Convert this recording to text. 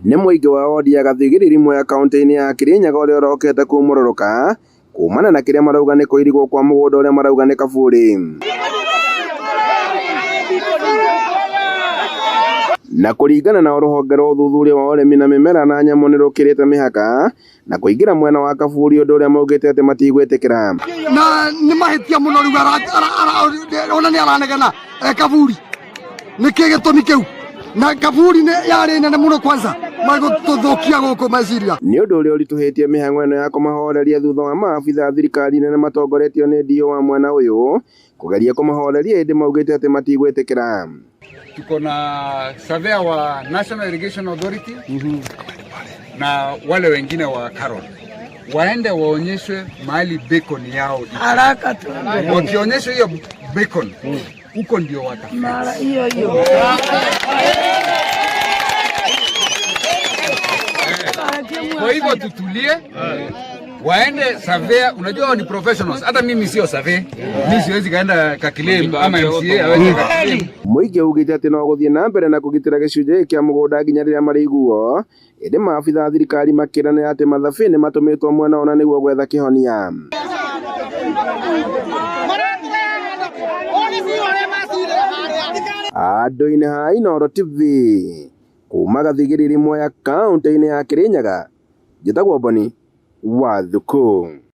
Nĩ mũingĩ wa wodi ya Gathigiriri Mwea kaũntĩ-inĩ ya Kirinyaga ũrĩa ũrokete kumũrũrũka kumana na kĩrĩa marauga nĩ kũirigwo kwa mũgũnda ũrĩa marauga nĩ kaburi. Na kũringana na rũhonge rwa ũthuthuria wa ũrĩmi na mĩmera na nyamũ nĩ rũkĩrĩte mĩhaka na kũingĩra mwena wa kaburi ũndũ ũrĩa maugĩte atĩ matigwĩtĩkĩra. Na nĩ mahĩtia mũno rĩu ona nĩ aranegena kaburi nĩ kĩ gĩtũmi kĩu na kaburi nĩ yarĩ nene mũno kwanza magũtũthũkia gũkũ meciria. Nĩ ũndũ ũrĩa ũritũhĩtie mĩhang'o ĩno ya kũmahoreria thutha wa maabitha a thirikari nene matongoretio nĩ DO wa mwena ũyũ kũgeria kũmahoreria ĩndĩ maugĩte atĩ matigwĩtĩkĩra. Tuko na surveyor wa National Irrigation Authority na wale wengine wa Carol waende waonyeshwe mahali beacon yao iko. Haraka tu. Wakionyeshwa hiyo beacon huko ndio watafika. Mara hiyo hiyo. Kwa hivyo tutulie, waende surveyor. Unajua hao ni professionals, hata mimi sio survey, mimi siwezi kaenda kakilem ama MCA aweze kakilem. Mũingĩ ugĩte atĩ no gũthiĩ na mbere na kũgitĩra gĩcunjĩ gĩkĩ kĩa mũgũnda nginya rĩrĩa marĩiguo ĩndĩ maabitha a thirikari makĩranĩra atĩ mathabĩ nĩ matũmĩtwo mwena ũna nĩguo gwetha kĩhonia. Andũ-inĩ ha Inooro TV kuma Gathigiriri Mwea kaũntĩ-inĩ ya Kirinyaga, njĩtagwo Boni wa Thuku.